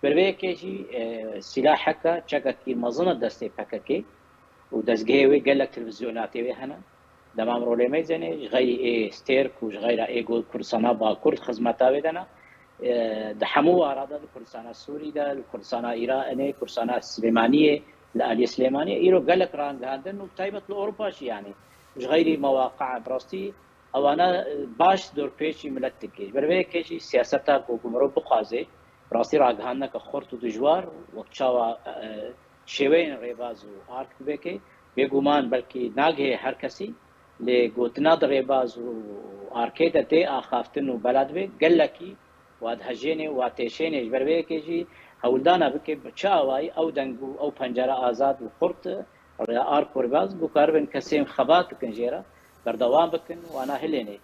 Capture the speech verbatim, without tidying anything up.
Ber vê yekê jî, e, sîlah heke çekekî mezin e destê P K K û dezgehê wê gelek televîzyonatê wê hene. Dema min rolê me zênê, ji xeyrî ê Stêrk û ji xeyra ê got Kurdistana Bakur di xizmeta wê de ne. E, di hemû wara de, li Kurdistana Sûrî de, li Kurdistana Îranê, Kurdistana Silêmaniyê, li aliyê Silêmaniyê, îro gelek rangihandin û bi taybet li Ewropa jî, yanî ji xeyrî mewaqia bi rastî ewana, e, baş dorpêçî milet dike. Ji ber vê yekê jî siyaseta ku, ku mirov bixwaze, bi rastî ragihandineke xurt û dijwar, wek çawa, e, şêweyên rêbaz û ark bibêke, bêguman belkî nagihê her kesî, lê gotina di rêbaz û arkê de tê axaftin û bela dibe, gelekî wa dihejênê, wa têşênê. Ji ber vê yekê jî hewldana bike bi çi awayî ew deng û ew pencere azad û xurt rêya ark û rêbaz bikaribin kesên xebat dikin jê re, berdewam bikin, wana hilênê.